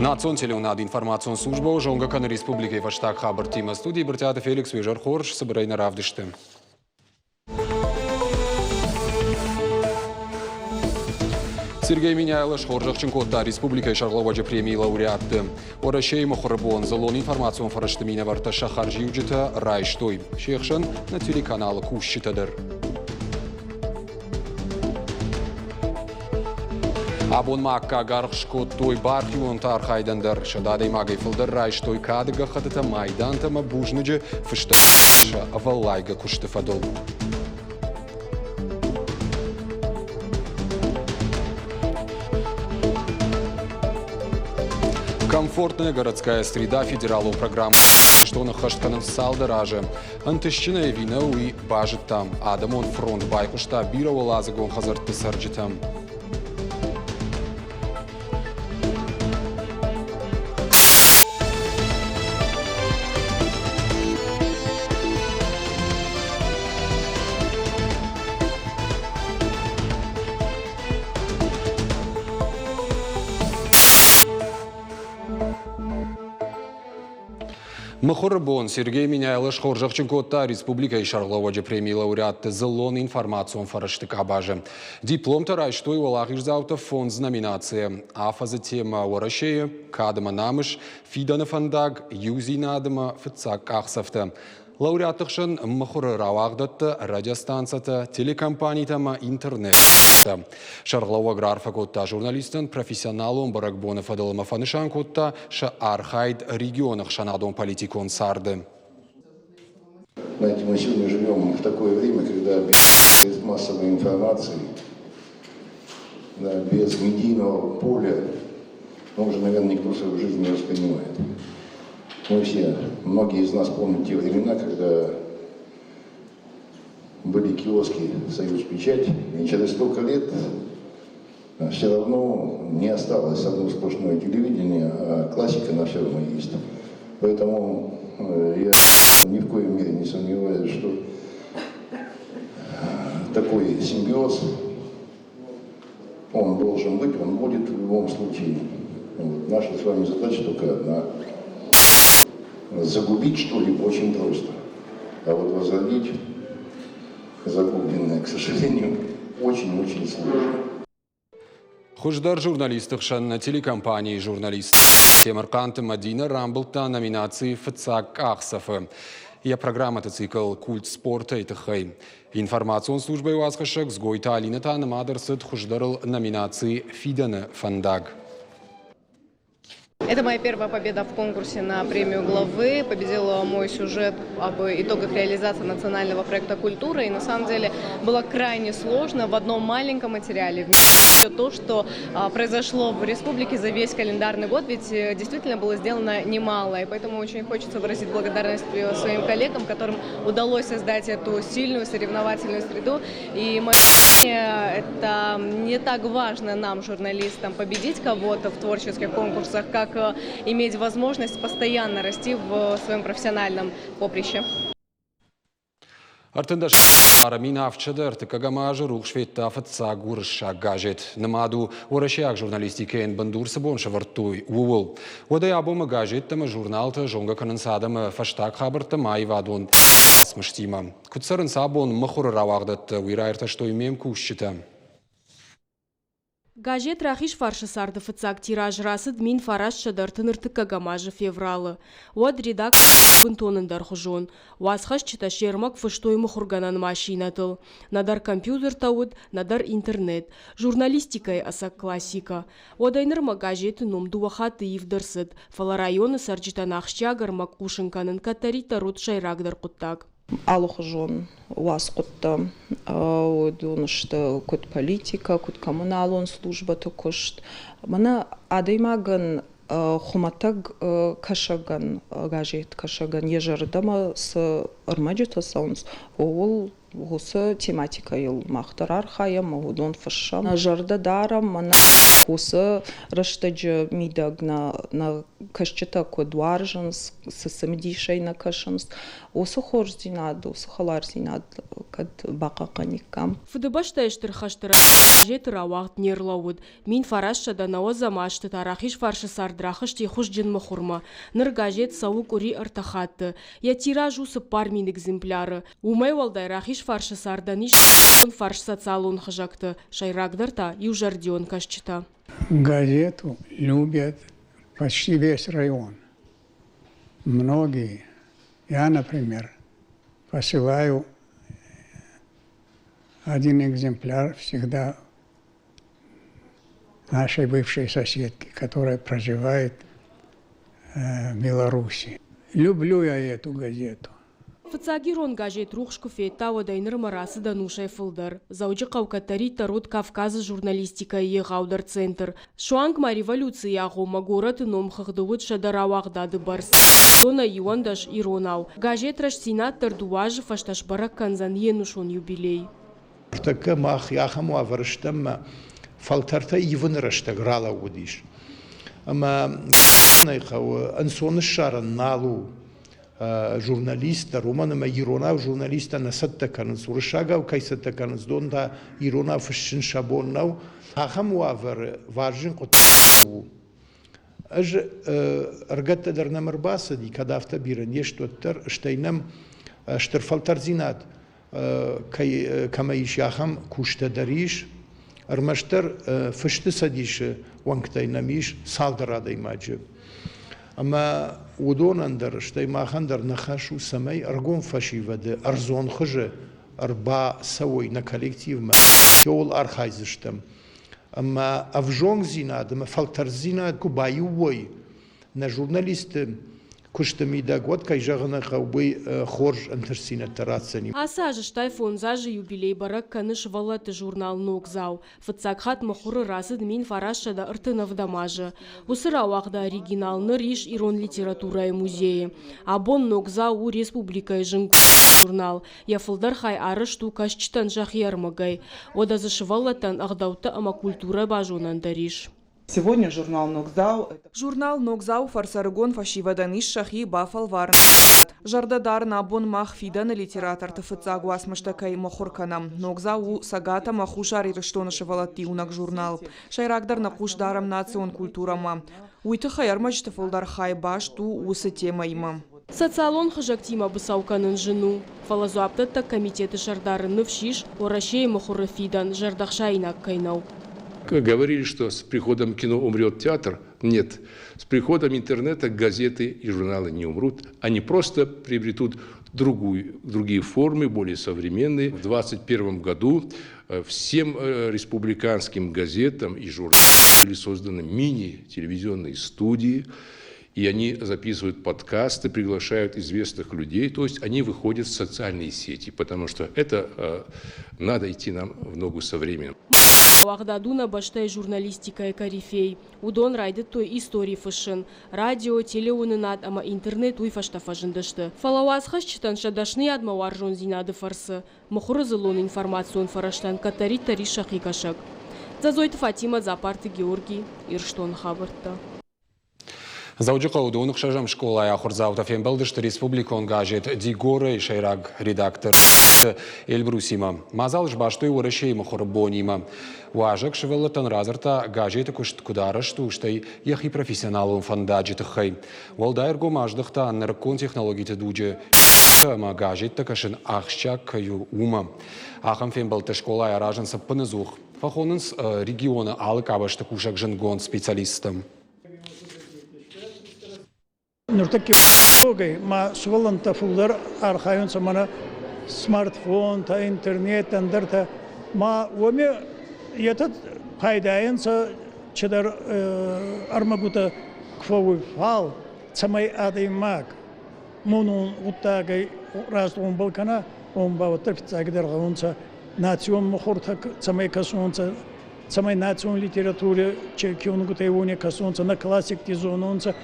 Национ телеуынады информацион службӕ зонгӕ кӕны республикӕйы фӕстаг хабӕрттимӕ. Студийы Брытъиаты Феликс уе зӕр хорз, цыбырӕй нӕ равдысты. Сергей Меняйло схорзӕхджын кодта республикӕйы сӕргълӕууӕджы премийы лауреатты. Уӕрӕсейы мыхуыры бон дзыллон информацион фӕрӕзты минӕвӕрттӕ сӕ хӕрзиуджытӕ райстой. Се хсӕн нӕ телеканалы кусджытӕ дӕр. Абон ма аккаг аргъ скодтой бархионты архайдӕн дӕр. Сӕдӕ адӕймагӕй фылдӕр райстой кады гӕххӕттытӕ, майдантӕ ӕмӕ бузныджы фыстӕ сӕ ӕвӕллайгӕ куысты фӕдыл. Комфортная городская среда федералон программа Ирыстоны ӕххӕст кӕнынц цалдӕр азы. Ӕнтыстджынӕй ӕви нӕ, уый базыдтам. Адӕмон фронт байхъуыста бирӕуӕладзыгон хӕдзӕртты цӕрджытӕм. Мыхуыры бон Сергей Меняйло схорзӕхджын кодта республикӕйы сӕргълӕууӕджы премийы лауреатты дзыллон информацион фӕрӕзты къабазы. Дипломтӕ райстой уӕлахиздзаутӕ фондз номинацийӕ. Афӕдзы темӕ Уӕрӕсейы, кад ӕмӕ намыс, фидӕны фӕндаг, иудзинад ӕмӕ фыццаг къахдзӕфтӕ. Лауреатты хсӕн мыхуыры рауагъдӕттӕ, радиостанцӕтӕ, телекомпанитӕ ӕмӕ интернет. Сӕргълӕууӕг раарфӕ кодта журналисттӕн профессионалон бӕрӕгбоны фӕдыл ӕмӕ фӕнысан кодта сӕ архайд регионы ӕхсӕнадон-политикон царды. Знаете, мы сегодня живем в такое время, когда без массовой информации, да, без медийного поля, ну, уже, наверное, никто свою жизнь не воспринимает. Мы все, многие из нас помнят те времена, когда были киоски «Союз Печать», и через столько лет все равно не осталось одно сплошное телевидение, а классика на все равно есть. Поэтому я ни в коем мере не сомневаюсь, что такой симбиоз, он должен быть, он будет в любом случае. Вот. Наша с вами задача только одна. Загубить что-либо очень просто. А вот возродить загубленное, к сожалению, очень-очень сложно. Хуыздӕр журналистты хсӕн нӕ телекомпанийы журналист Темырхъанты Мӕдинӕ рамбылдта номинаци «Фыццаг къахдзӕф-ы». Йӕ программӕты цикл «Культ спорта»-йы тыххӕй. Информацион службӕйы уацхӕссӕг Дзгойты Алинӕ та нымад ӕрцыд хуыздӕрыл номинаци «Фидӕны фӕндаг». Это моя первая победа в конкурсе на премию главы. Победила мой сюжет об итогах реализации национального проекта «Культура». И на самом деле было крайне сложно в одном маленьком материале все то, что произошло в республике за весь календарный год, ведь действительно было сделано немало. И поэтому очень хочется выразить благодарность своим коллегам, которым удалось создать эту сильную соревновательную среду. И мое мнение, это не так важно нам, журналистам, победить кого-то в творческих конкурсах, как иметь возможность постоянно расти в своем профессиональном поприще. 13 10 ӕртыккӕгӕм азы рухс федта фыццаг уырыссаг газет. Нымад у, уӕрӕсейаг журналистикӕйӕн бындур цы бон сӕвӕрдтой, ууыл. Уӕдӕй абонмӕ газеттӕ ӕмӕ журналтӕ зонгӕ кӕнынц адӕмы фӕстаг хабӕрттӕ ӕмӕ аивадон уацмыстимӕ. Куыд цӕрынц абон мыхуыры рауагъдӕттӕ, уый раиртӕстой ме мкусджытӕ. Газет Рахизфарсы царды фыццаг тираж рацыд 1930 азы февралы. Уӕд редакци бынтон ӕндӕрхуызон. Уацхӕсджытӕ се рмӕг фыстой мыхуыргӕнӕн машинӕтыл. Нӕдӕр компьютертӕ уыд, нӕдӕр интернет. Журналистикӕйы ӕцӕг классикӕ. Уӕдӕй нырмӕ газеты ном дыууӕ хатты ивд ӕрцыд, фӕлӕ районы цӕрджытӕн ахсджиаг ӕрмӕг хъусын кӕнын кӕддӕриддӕр уыд сӕйрагдӕр хъуыддаг. Алыхуызон уацхъуыдтӕ, уыдон сты куыд политикӕ, куыд коммуналон службӕты куыст. Мӕнӕ адӕймагӕн хуымӕтӕг кӕсӕгӕн, газеткӕсӕгӕн йӕ зӕрдӕмӕ цы ӕрмӕджытӕ цӕуынц, ууыл уыцы тематикӕйыл мах дӕр архайӕм, уыдон фыссӕм. Нӕ зӕрдӕ дарӕм, мӕнӕ уыцы рӕстӕджы мидӕг нӕ кӕсджытӕ куыд уарзынц, цы цымыдисӕй нӕ кӕсынц. Уыцы хорздзинад, уыцы хӕлардзинад кӕд бахъахъхъӕниккам. Фыдыбӕстӕйы Стыр хӕсты газеты рауагъд не рлӕууыд. 1990 азты та Рахизфарсы цард рахызти хуызджын мыхуырмӕ. Ныр газет цӕуы къуыри ӕртӕ хатты. Йӕ тираж у 4000 экземпляры. Уымӕй уӕлдай Рахизфарсы цардӕн ис фарс социалон хызӕгты, сӕйрагдӕр та иузӕрдион кӕсджытӕ. Газету любят почти весь район. Многие. Я, например, посылаю один экземпляр всегда нашей бывшей соседке, которая проживает в Беларуси. Люблю я эту газету. Фыццаг ирон газет рухс куы федта, уӕдӕй нырмӕ рацыд ӕнусӕй фылдӕр. Дзӕуджыхъӕу кӕддӕриддӕр уыд Кавказы журналистикӕйы егъаудӕр центр. Суанг ма революцийы агъоммӕ горӕты номхыгъды уыд 100 рауагъдады бӕрц. Уыдонӕй 11 иронау. Газет «Рӕстдзинад» дӕр дыууӕ азы фӕстӕ сбӕрӕг кӕндзӕн йе нусон юбилей. Ныртӕккӕ мах ахӕм уавӕры стӕм, ӕмӕ фӕлтӕртӕ ивыны рӕстӕг ралӕууыдис. Ӕмӕ хъӕуы ӕнцон ссарын нал у журналист дӕр, уымӕн ӕмӕ иронау журналисттӕ нӕ цӕттӕ кӕнынц, уырыссагау кӕй цӕттӕ кӕнынц, уыдон та иронау фыссын сӕ бон нӕу. Ахӕм уавӕры вазыгджын хъуыддаг у. Ӕз ӕргӕттӕ дӕр нӕм ӕрбацыди, кӕд афтӕ бирӕ не сты, уӕддӕр, стӕй нӕм стыр фӕлтӕрддзинад кӕй кӕмӕ ис, ахӕм кустӕ дӕр ис. Ӕрмӕстдӕр Фысты цӕдисы уӕнгтӕй нӕм ис цалдӕр адӕймаджы. Ӕмӕ уыдонӕн дӕр, стӕй махӕн дӕр нӕ хӕс у, цӕмӕй ӕргом фӕсивӕды ӕрдзон хуызы ӕрбацӕуой нӕ коллективмӕ, кӕуыл архайдзыстӕм. Ӕмӕ ӕвзонгдзинад ӕмӕ фӕлтӕрддзинад куы баиу уой нӕ журналистты куысты мидӕг, уӕд, кӕй зӕгъын ӕй хъӕуы, уый хорз ӕнтыстдзинӕдтӕ ратдзӕни. Ацы аз 65 азы юбилей бӕрӕг кӕны сывӕллӕтты журнал «Ногдзау». Фыццаг хатт мыхуыры рацыд 1937 азы. Уыцы рауагъды оригинал ныр ис ирон литературӕйы музейы. Абон «Ногдзау» у республикӕйы зынгонд журнал. Йӕ фылдӕр хай арӕзт у кӕсджытӕн сӕхи ӕрмӕгӕй. Уӕдӕ дзы сывӕллӕттӕн ӕгъдӕуттӕ ӕмӕ культурӕ базонӕн дӕр ис. Сегодня журнал «Ногдзау» Журнал «Ногдзау» фӕрцы ӕрыгон фӕсивӕдӕн ис сӕхи бафӕлварын. Зӕрдӕ дарын абон мах фидӕны литераторты фыццаг уацмыстӕ кӕй мыхуыр кӕнӕм. «Ногдзау» у Цӕгат ӕмӕ Хуссар Ирыстоны сывӕллӕтты иунӕг журнал. Сӕйрагдӕр нӕ хъус дарӕм национ культурӕмӕ. Уый тыххӕй ӕрмӕджыты фылдӕр хай баст у уыцы темӕимӕ. Социалон хызӕгтимӕ быцӕу кӕнын зын у, фӕлӕ дзуапдӕттӕг комитеты сӕрдары ныфс ис, Уӕрӕсейы мыхуыры фидӕн зӕрдӕхсаинаг кӕй нӕу. Говорили, что с приходом кино умрет театр. Нет, с приходом интернета газеты и журналы не умрут. Они просто приобретут другие формы, более современные. В 2021 году всем республиканским газетам и журналам были созданы мини-телевизионные студии, и они записывают подкасты, приглашают известных людей, то есть они выходят в социальные сети, потому что это надо идти нам в ногу со временем. Рауагъдад у нӕ бӕстӕйы журналистикӕйы корифей. Уыдон райдыдтой истори фыссын. Радио, телеуынынад ӕмӕ интернет уый фӕстӕ фӕзындысты. Фӕлӕ уацхӕсджытӕн сӕ дӕсныйадмӕ уарзондзинады фӕрцы мыхуыры дзыллон информацион фӕрӕзтӕн кӕддӕриддӕр ис сӕхи кӕсӕг. Дзӕдзойты Фатимӕ, Дзапарты Георгий, Ирыстоны хабӕрттӕ. Дзӕуджыхъӕуы доны ӕхсӕзӕм скъолайы ахуырдзаутӕ фембӕлдысты республикон газет «Дигора»-йы сӕйраг редактор Эльбрусимӕ. Мадзал сбастой Уӕрӕсейы мыхуыры бонимӕ. Уазӕг сывӕллӕттӕн радзырдта, газеты куыст куыд арӕзт у, стӕй йӕхи профессионалон фӕндаджы тыххӕй. Уӕлдай ӕргом аздӕхта нырыккон технологиты дуджы ӕмӕ газеттӕ кӕсын ахсджиаг кӕй у, уымӕ. Ахӕм фембӕлдтӕ скъолайы аразынц ӕппынӕдзух. Фӕхонынц регионы алы къабӕзты кусӕг зындгонд специалисттӕм. Нуртӕкки ма сувӕллӕнттӕ фулдӕр архайунцӕ мӕнӕ смартфонтӕ, интернет, ӕндӕртӕ. Ма уоми етӕ пайдайӕнцӕ чидӕр ӕрмӕгутӕ ку фӕууй, фал цӕмӕй адӕймаг монон гъуддагӕй раст гъомбӕл кӕна, уомӕн ба уӕддӕр фиццагидӕр гъӕунцӕ национ мухуртӕ цӕмӕй кӕсонцӕ, цӕмӕй национ литературӕ киунугутӕй уони кӕсонцӕ, нӕ классикти зононцӕ.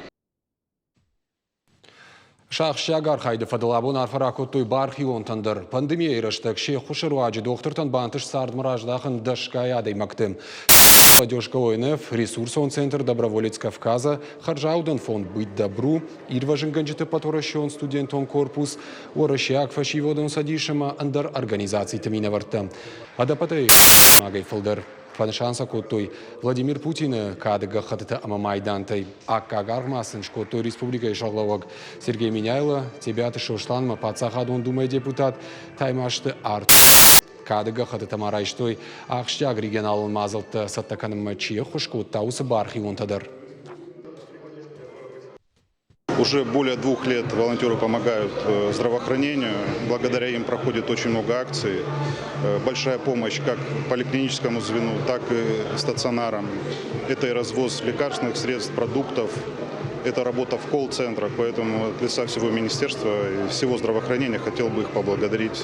Сӕ ахсджиаг архайды фӕдыл абон арфӕ ракодтой бархионтӕн дӕр. Пандемийӕйы рӕстӕг се ххуысы руаджы дохтыртӕн бантыст цардмӕ раздахын дӕсгай адӕймӕгты. Молодежка ОНФ, ресурсон центр «Доброволец Кавказа», хӕрзаудӕн фонд «Быть добру», ирвӕзынгӕнджыты ӕппӕтуӕрӕсеон студентон корпус, Уӕрӕсейаг фӕсивӕдон цӕдис ӕмӕ ӕндӕр организациты минӕвӕрттӕ. Ӕдӕппӕтӕй адӕймагӕй фылдӕр. Фӕнысан сӕ кодтой Владимир Путины кады гӕххӕттытӕ ӕмӕ майдантӕй. Аккаг аргъ ма сын скодтой республикӕйы сӕргълӕууӕг Сергей Меняйло, Тебиаты Сосланмӕ Паддзахадон Думӕйы депутат Таймазты Артур. Кады гӕххӕттытӕ ма райстой ахсджиаг регионалон мадзӕлттӕ цӕттӕ кӕнынмӕ чи ӕххуыс кодта, уыцы бархионтӕ дӕр. Уже более 2 лет волонтеры помогают здравоохранению. Благодаря им проходит очень много акций. Большая помощь как поликлиническому звену, так и стационарам. Это и развоз лекарственных средств, продуктов, это работа в колл-центрах. Поэтому от лица всего министерства и всего здравоохранения хотел бы их поблагодарить.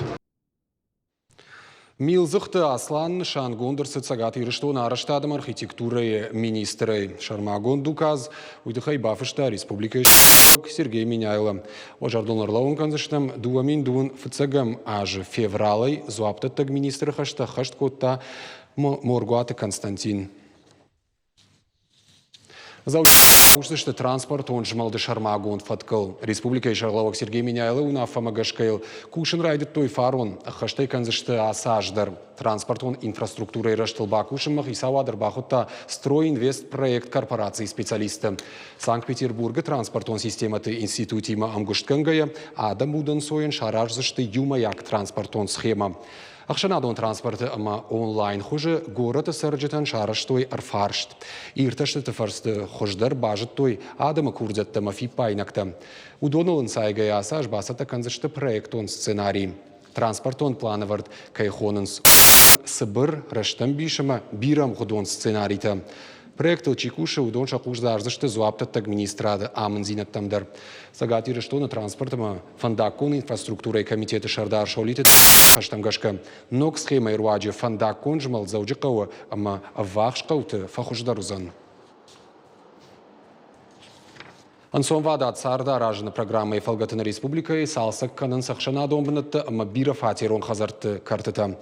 Милдзыхты Аслан нысангонд ӕрцыд Цӕгат Ирыстоны арӕзтад ӕмӕ архитектурӕйы министрӕй. Сӕрмагонд указ уый тыххӕй бафыста республикӕйы Сергей Меняйло. Уӕ зӕрдыл ӕрлӕууын кӕндзыстӕм, 2000 фыццӕгӕм азы февралӕй дзуапдӕттӕг министры хӕстӕ ӕххӕст кодта Моргуаты Константин. Дзӕуджыхъӕуы транспортон змӕлды сӕрмагонд фӕткыл. Республикӕйы сӕргълӕууӕг Сергей Меняйло уынаффӕмӕ гӕсгӕ йыл кусын райдыдтой фарон, ӕххӕстӕй кӕндзысты ацы аз дӕр. Транспортон инфраструктурӕйы рӕзтыл бакусынмӕ хицауад ӕрбахуыдта «Стройинвестпроект» корпорацийы специалистты. Санкт-Петербургы транспортон системӕты институтимӕ ӕмгуыстгӕнгӕйӕ адӕм удӕнцойӕн сараздзысты иумӕйаг транспортон схемӕ. Ӕхсӕнадон транспорты ӕмӕ онлайн хуызы горӕты цӕрджытӕн сарӕзтой ӕрфарст. Иртӕстыты фӕрцты хуыздӕр базыдтой адӕмы курдиӕттӕ ӕмӕ фиппаинӕгтӕ. Уыдоныл ӕнцайгӕйӕ ацы аз бацӕттӕ кӕндзысты проектон сценарий. Транспортон планӕвӕрд кӕй хонынц, цыбыр, рӕстӕмбис ӕмӕ бирӕмгъуыдон сценаритӕ. Проектыл чи кусы, уыдон сӕ хъус дардзысты дзуапдӕттӕг министрады амынддзинӕдтӕм дӕр. Цӕгат Ирыстоны транспорт ӕмӕ фӕндаггон инфраструктурӕйы комитеты сӕрдар Солиты ныхӕстӕм гӕсгӕ, ног схемӕйы руаджы фӕндаггон змӕлд Дзӕуджыхъӕуы ӕмӕ ӕввахс хъӕуты фӕхуыздӕр уыдзӕн. Ӕнцонвадат цард аразыны программӕйы фӕлгӕты нӕ республикӕйы цалцӕг кӕнынц ӕхсӕнадон бынӕттӕ ӕмӕ бирӕфатерон хӕдзӕртты кӕртытӕ.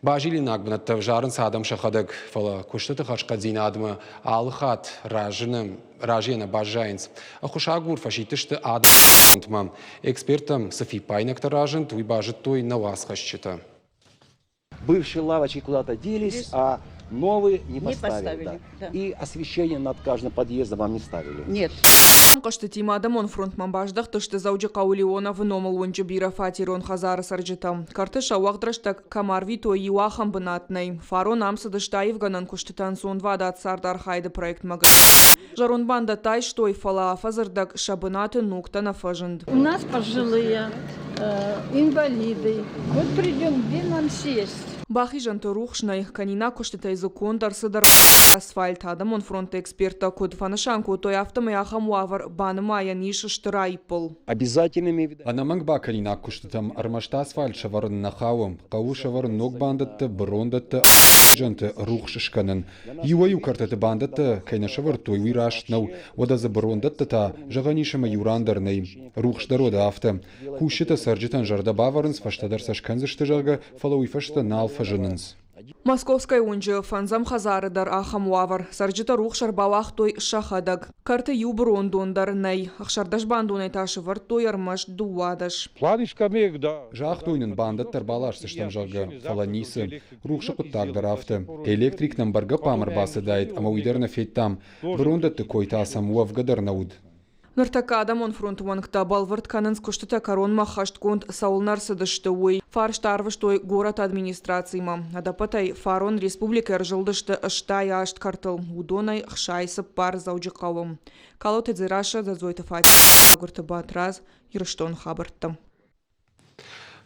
Базилинаг бынӕттӕ ӕвзарынц адӕм сӕхӕдӕг, фӕлӕ куыстыты хӕрзхъӕддзинадмӕ алы хатт разыны разыйӕ нӕ баззайынц. Ӕххуысагур фӕсидтысты адӕмы Эксперттӕм цы фиппаинӕгтӕ разынд, уый базыдтой нӕ уацхӕсджытӕ. Бывшие лавочки куда-то делись, а новые не поставили. Не поставили да. Да. И освещение над каждым подъездом вам не ставили? Нет. Хъӕзтытимӕ адӕмон фронтмӕ баздӕхтысты Дзӕуджыхъӕуы Леоновы номыл уынджы бирӕфатерон хӕдзары цӕрджытӕ. Кӕрты сӕ уӕгъд рӕстӕг кӕм арвитой, иу ахӕм бынат нӕй. Фарон ам цыдысты аивгӕнӕн куыстытӕ ӕнцонвадат цардархайды проектмӕ гӕсгӕ. Зӕронд бандӕттӕ айстой, фӕлӕ афӕдзы сӕ бынаты ногтӕ нӕ фӕзынд. У нас пожилые, инвалиды. Вот придем, где нам сесть? Бахизӕнты рухс нӕй, кӕнинаг куыстытӕй дзы конд ӕрцыд асфальт. Адӕмон фронты эксперттӕ куыд фӕнысан кодтой, афтӕмӕй ахӕм уавӕр банымайӕн ис стыр аиппыл. Обязательными Ӕнӕмӕнг бакӕнинаг куыстытӕм ӕрмӕст асфальт сӕвӕрын нӕ хауы. Хъӕуы сӕвӕрын ног бандӕттӕ, бырондӕттӕ, рухс скӕнын. Иуӕй-иу кӕртыты бандӕттӕ кӕй нӕ сӕвӕрдтой, уый раст нӕу. Уӕдӕ дзы бырондӕттӕ та, зӕгъӕн ис ӕмӕ иу ран дӕр нӕй. Рухс дӕр уӕдӕ афтӕ. Кусджытӕ цӕрджытӕн зӕрдӕ бавӕрынц, фӕстӕдӕр сӕ скӕндзысты, зӕгъгӕ, фӕлӕ уый фӕстӕ нал фӕзынынц. Московскӕйы уынджы фӕндзӕм хӕдзары дӕр ахӕм уавӕр. Цӕрджытӕ рухс ӕрбауагътой сӕхӕдӕг. Кӕрты иу бырондон дӕр нӕй. 16 бандонӕй та сӕвӕрдтой ӕрмӕст 12. Загътой нын, бандӕттӕ ӕрбаласдзыстӕм, зӕгъгӕ, фӕлӕ ницы. Рухсы хъуыддаг дӕр афтӕ. Электрик нӕм бӕргӕ хъуамӕ ӕрбацыдаид, ӕмӕ уый дӕр нӕ федтам. Бырондӕтты кой та сӕм уӕвгӕ дӕр нӕ уыд. Ныртӕккӕ адӕмон фронты уӕнгтӕ бӕлвырд кӕнынц, куыстытӕ кӕронмӕ хӕстгонд цӕуылнӕ ӕрцыдысты, уый. Фарст арвыстой горӕты администрацимӕ. Ӕдӕппӕтӕй фарон республикӕйы ӕрзылдысты 68 кӕртыл, уыдонӕй 64 Дзӕуджыхъӕуы. Калоты Дзерассӕ, Дзӕдзойты Фатимӕ, Агуырты Батрадз, Ирыстоны хабӕрттӕ.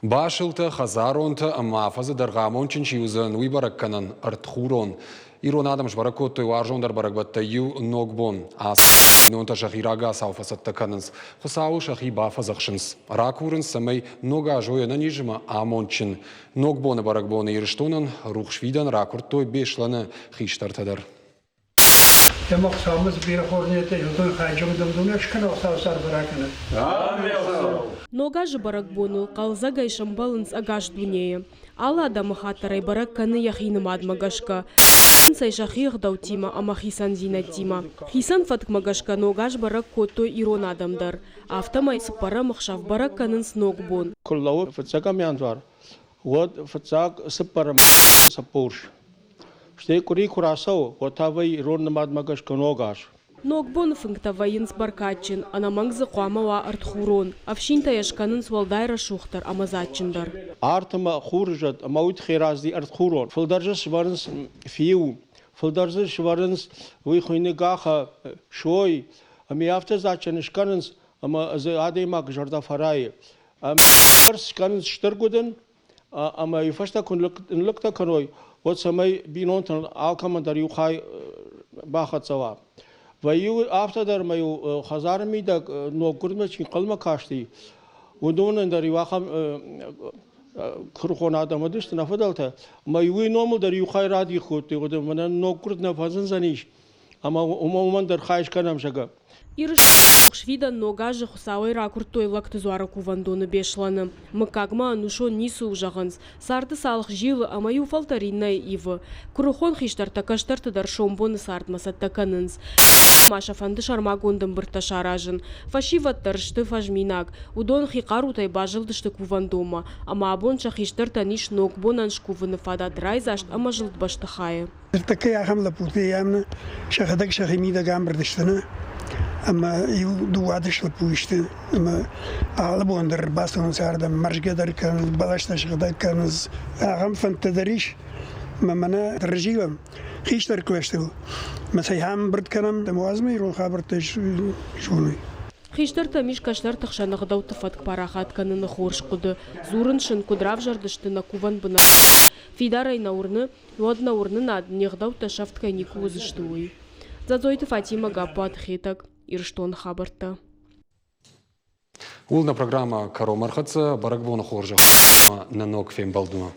Басылтӕ, хӕдзаронтӕ ӕмӕ афӕдзы дӕргъы амондджын чи уыдзӕн, уый бӕрӕг кӕнӕн ӕртхурон. Ирон адӕм сбӕрӕг кодтой уарзондӕр бӕрӕгбӕттӕй иу Ногбон. Ацы бинонтӕ сӕхи рагацау фӕцӕттӕ кӕнынц, Хуыцауыл сӕхи бафӕдзӕхсынц. Ракурынц, цӕмӕй ног аз уой ӕнӕниз ӕмӕ амондджын. Ногбоны бӕрӕгбоны Ирыстонӕн рухс фидӕн ракуырдтой Беслӕны хистӕртӕ дӕр. Ӕмӕ Хуыцаумӕ цы бирӕ хорздзинӕдтӕ ис, уыдон хайджын уыдон дуне скӕна, Хуыцау царды ракӕнӕд. Ног азы бӕрӕгбоныл хъӕлдзӕгӕй сӕмбӕлынц ӕгас дунейы. Алы адӕмыхатт дӕр ӕй бӕрӕг кӕны йӕхи нымадмӕ гӕсгӕ. Ӕй сӕхи ӕгъдӕуттимӕ ӕмӕ хицӕндзинӕдтимӕ. Хицӕн фӕткмӕ гӕсгӕ Ног аз бӕрӕг кодтой ирон адӕм дӕр. Афтӕмӕй цыппӕрӕм ӕхсӕв бӕрӕг кӕнынц Ногбон. Куы лӕууы фыццӕгӕм январ, уӕд фыццаг цыппӕрӕм цыппурс. Стӕй къуыри куы рацӕуы, уӕд та вӕййы ирон нымадмӕ гӕсгӕ Ног аз. Ногбоны фынгтӕ вӕййынц бӕркадджын, ӕнӕмӕнг дзы хъуамӕ уа ӕртхурон. Ӕфсинтӕ йӕ скӕнынц уӕлдай рӕсугъддӕр ӕмӕ дзаджджындӕр. Арт ӕмӕ хурызӕд ӕмӕ уый тыххӕй разди ӕртхурон. Фылдӕр дзы сӕвӕрынц фиу, фылдӕр дзы сӕвӕрынц уый хуыйны гахӕ, сой, ӕмӕ афтӕ дзаджджын скӕнынц, ӕмӕ дзы адӕймаг зӕрдӕ фӕрайы. Ӕмӕ скӕнынц стыр гуыдын, ӕмӕ йӕ фӕстӕ куы ныллӕгтӕ кӕной, уӕд цӕмӕй бинонтӕн алкӕмӕн дӕр иу хай бахӕццӕ уа. Вӕййы афтӕ дӕр ӕмӕ-иу хӕдзары мидӕг ноггуырдмӕ чи нхъӕлмӕ касти, уыдонӕн дӕр иу ахӕм куырыхон адӕм уыдысты нӕ фыдӕлтӕ, ӕмӕ уый номыл дӕр иу хай радих кодтой, мӕнӕн ноггуырд нӕ фӕзындзӕнис, ӕмӕ уымӕн дӕр хай скӕнӕм, зӕгъгӕ. Ирыстоны рухс фидӕн Ног азы Хуыцауӕй ракуырдтой Лӕгты дзуары кувӕндоны Беслӕны. Мыггагмӕ ӕнусон ницы у, зӕгъынц. Царды цалх зилы ӕмӕ иу фӕлтӕр иннӕйы ивы. Куырыхон хистӕртӕ кӕстӕрты дӕр сомбоны цардмӕ цӕттӕ кӕнынц. Ма сӕ фӕнды сӕрмагонд ӕмбырдтӕ саразын. Фӕсивӕд дӕр сты фӕзминаг. Уыдон хи хъарутӕй базылдысты кувӕндонмӕ, ӕмӕ абон сӕ хистӕртӕн ис ногбонӕн скувыны фадат райдзаст ӕмӕ зылд бӕстыхайы. Ныртӕккӕ ахӕм лӕппутӕ ам сӕхӕдӕг сӕхи мидӕг ӕмбырд сты нӕ ӕмӕ иу 12 лӕппуйы сты ӕмӕ алы бон дӕр бацӕуынц ардӕм, мӕрзгӕ дӕр кӕнынц, бӕлӕстӕ сыгъдӕг кӕнынц. Ахӕм фӕндтӕ дӕр ис, ӕмӕ мӕнӕ рзилӕм хистӕр кълӕстыл ӕмӕ сӕ ӕмбырд кӕнӕм, ӕмӕ уадзӕм ирон хабӕрттӕ зоной. Хистӕртӕм ис кӕстӕрты хсӕн ӕгъдӕутты фӕтк парахат кӕныны хорз хъуыды. Дзурынц сын, куыд равзӕрдысты нӕ кувӕн бынӕттӕ. Фидарӕй нӕ уырны, уӕд нӕ уырнынад, не гъдӕуттӕ сӕфт кӕй никуы уыдзысты, уый. Дзӕдзойты Фатимӕ, Гаппуаты Хетӕг, Ирыстоны хабӕрттӕ. Ууыл нӕ программӕ кӕронмӕ ӕрхӕццӕ. Бӕрӕгбоны хорзӕх нӕ ног фембӕлдмӕ.